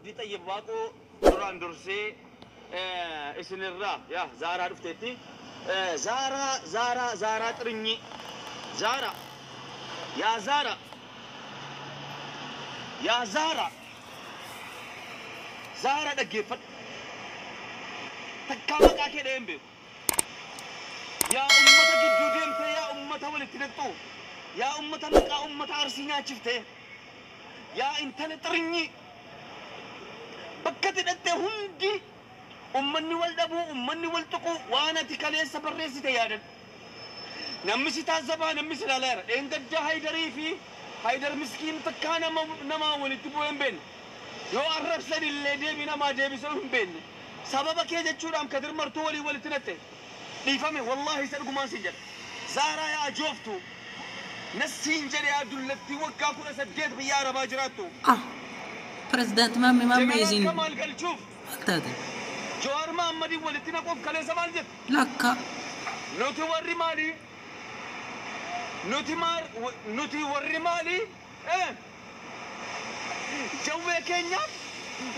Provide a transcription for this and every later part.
Abdii Xayyib Waaqoo duraan dursee isinirraa yaa Zaaraa dhufteetti. Zaaraa, Zaaraa, Zaaraa Xirinyii. Zaaraa. Yaa Zaaraa. Yaa Zaaraa. Zaaraa dhaggeeffadhu. Takkaa maqaa kee dha'ee hin beeku. Yaa ummata gidduu deemtee, yaa ummata walitti naqxu, yaa ummata maqaa ummata Arsii nyaachiftee, yaa intala xirinyii, bakka ati dhaqxe hundi ummanni wal dhabuu, ummanni wal tuquu, waan ati kaleessa barreessite yaadadhu. Namni si taazzabaa, namni si ilaalaa jira. Dheengadda Haydarii fi Haydar miskiin takkaa nama namaa walitti bu'ee hin beekne. Yoo arrabsan illee deebii namaa deebisuu hin beekne. Sababa kee jechuudhaan Kadir Martuu waliin walitti naqxe. Dhiifame wallaahi isa dhugumaan siin jedha. Zaaraa yaa ajooftu. Nassiin jedhe yaa dullattii waggaa 18 biyya Arabaa jiraattu. Ah! Pirezidaanti Maammee Maammee Jeneraal isin Kamaal Galchuuf maal taatan? Jawaar Mahaammadiin walitti naquuf kaleessa maal jette? Lakka. Nuti warri maalii? Nuti maar nuti warri maalii? Eh? Jawwee keenyaaf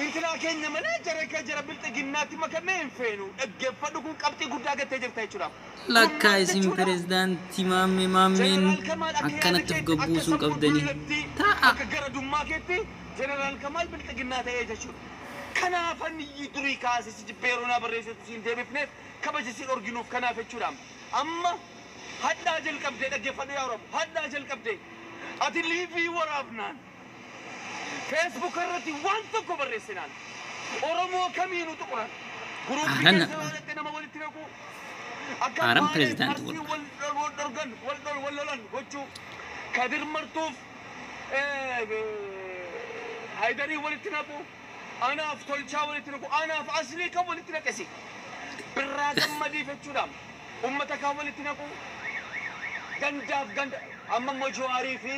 intinaa keenya malee jara ka jara bilxiginnaatti makamee hin feenu. Dhaggeeffadhu, kun qabxii guddaa gattee jirta jechuudha. Kun Lakka maal isin jechuudha? pirezidaanti Maammee Maammeen Jeneraal Kamaal akka yaada akkanatti of keetti, akka gabbuusuu hin sammuu qabdanii. dullatti, Taa'a. akka gara dummaa keetti Jeneraal Kamaal bilxiginnaa ta'ee jechuudha. Kanaafan durii kaasee si jibbee yeroo naa barreessitu siin deebifneef kabaja si dhorginuuf kanaaf jechuudha. Amma hadhaa jalqabdee dhaggeeffadhu yaa Oromo, hadhaa jalqabdee ati liivii waraabnaan, Facebook irratti waan tokko barreessinaan, Oromoo kamiinuu tuquran guruuppii Aaran keessa yoo dhaqxe nama walitti naquu, akka Aaran Baalee pirezidaanti Arsii wal wal wal dhorgan, wal dhol wal lolan gochuu, Kadir Martuuf Haydarii walitti naquu, anaaf Tolchaa walitti naquu, anaaf Aslii kan walitti naqesi Birraa Gammadiif jechuudha, ummata kaan walitti naquu, gandaaf ganda. Amma immoo Jawaarii fi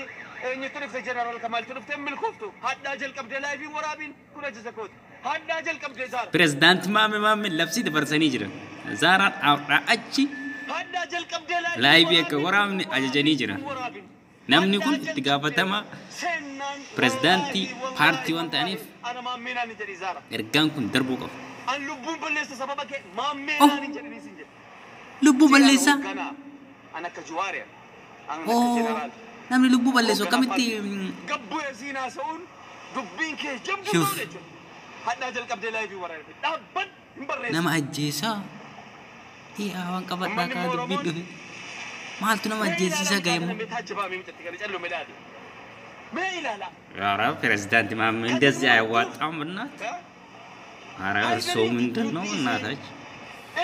eenyutti dhufte? Jeneraal Kamaaltu dhufte. Hin milkooftu. Hadhaa jalqabdee laayivii waraabiin kun ajaja kooti. Hadhaa jalqabdee Zaara. Pirezidaanti Maammee Maammee labsii dabarsanii jiran. Zaaraan har'aa achi Hadhaa jalqabdee laayivii laayivii akka waraabiin waraabne ajajanii jiran. Waraabin. Namni kun Hadhaa itti jalqabdee gaafatama seennaan pirezidaantii wallaahi paartii wallaahi waan ta'aniif wallaahi ana maammeenaan hin jedhi Zaara. ergaan kun darbuu qaba. An lubbuun balleessa sababa kee Oh! maammeenaan hin jedhanii sin jedhe. Lubbuu Jedhaan balleessaa? hoogganaa an akka Jawaariya an akka Oh! jeneraal Namni lubbuu balleessu hoogganaa akkamitti paartii gabbu'ee siin haasa'uun dubbiin kee jabduu Shuf. ta'u jechuudha. Hadhaa jalqabdee laayivii waraabde dhaabban hin barreessu. Nama ajjeesaa? Hi'aa waan qabadhaa Uummanni kaa immoo dubbiin Oromoon dhufe. Maaltu nama mee ajjeesiisaa ilaalaa ga'e mucaa kana immoo? mee taajjabaa, mee mucatti kana callume ilaali. Mee ilaalaa. ኧረ ፕሬዚዳንት ማሜ Kadir እንደዚህ Martuuf አያዋጣም። እናት ኧረ እርስዎ Haydarii ምንድን ነው gidduutti isii እናታች?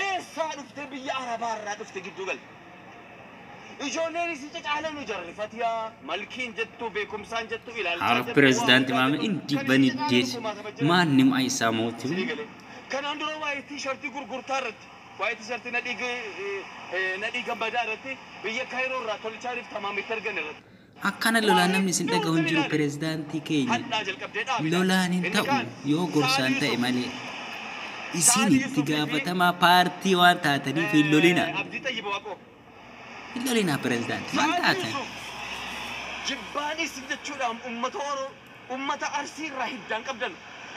Eessaa dhufte? Biyya Arabaarraa dhufte gidduu galte. Ijoolleen isii cacaalanu jarri Fatiyaa malkiin jettu, beekumsaan jettu, ኧረ ilaalchaan jettu, waa ፕሬዚዳንት hundaa ማሜ jettu እንዲህ kan isii በንዴት cacaalanu kumaatama jiran. ማንም አይሰማዎትም። Isinii galee. Kanaan dura waa'ee tiishartii gurgurtaa irratti, waa'ee tiishartii Nadhii Gammadaa irratti, biyya Kaayiroo irraa Tolchaaniif Tamaamitti argan irratti. Akkana lolaan Waa namni isin hedduu dhaga'u hin isin jiru ilaali. pirezidaantii keenya. Hadhaa jalqabdee dhaabi ilaali. Lolaan hin Inni ta'u kaan yoo gorsaan Sa'adii ta'e Yusuf. malee. Isin Sa'adii itti Yusufii fi gaafatamaa paartii waan taataniif hin lolinaa. Abdii Xayyiba Waaqoo. Hin lolinaa pirezidaanti maal Sa'adii taatan? Yusuf jibbaan isin jechuudhaan ummata Oromoo, ummata Arsii irraa hiddaan qabdan,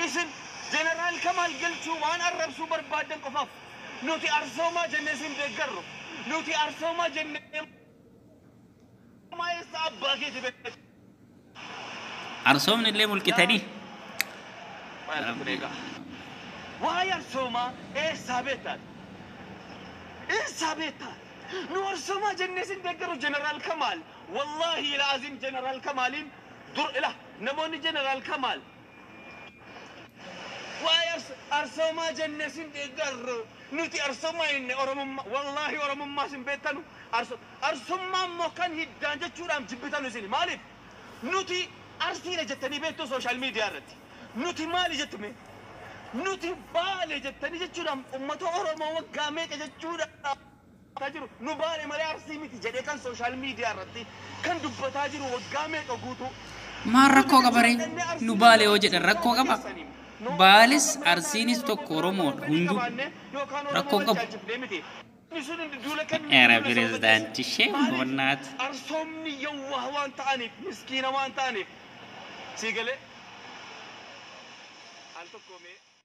isin Jeneraal Kamaal Galchuu waan arrabsuu barbaaddan qofaaf nuti arsoomaa jennee isin deeggarru, nuti arsoomaa jennee maa eessa abbaa keeti beektu? Arsoomni illee mulqitanii. Maal kun egaa? Waa'ee arsoomaa eessaa beektaati? Eessaa beektaa? Nu arsoomaa jennee isin deeggaru. Jeneraal Kamaal, wallaahi laazim, Jeneraal Kamaaliin dur ila namoonni Jeneraal Kamaal waa'ee arsoomaa jennee isin deeggarru, nuti arsoomaa jenne Oromummaa, wallaahi Oromummaa isin beektanu. Arsummaa immoo kan hiddaan jechuudhaan jibbitanu isin maaliif nuti Arsiidha jettanii beektu? Sooshaal miidiyaa irratti nuti maali jettume, nuti Baale jettanii jechuudhaan ummata Oromoo waggaa meeqa jechuudha jiru, nu Baale malee Arsii miti jedhee kan sooshaal miidiyaa irratti kan dubbataa jiru waggaa meeqa guutuu. Maal rakkoo qaba ree? Nu Baale yoo jedhan rakkoo qaba? Baales Arsiinis tokko, Oromoodha hunduu. Rakkoo qabu. ኧረ ፕሬዚዳንት shame በእናት Arsoomni yawwaa waan ta'aniif, miskiina waan ta'aniif, sii galee. Al tokko mee.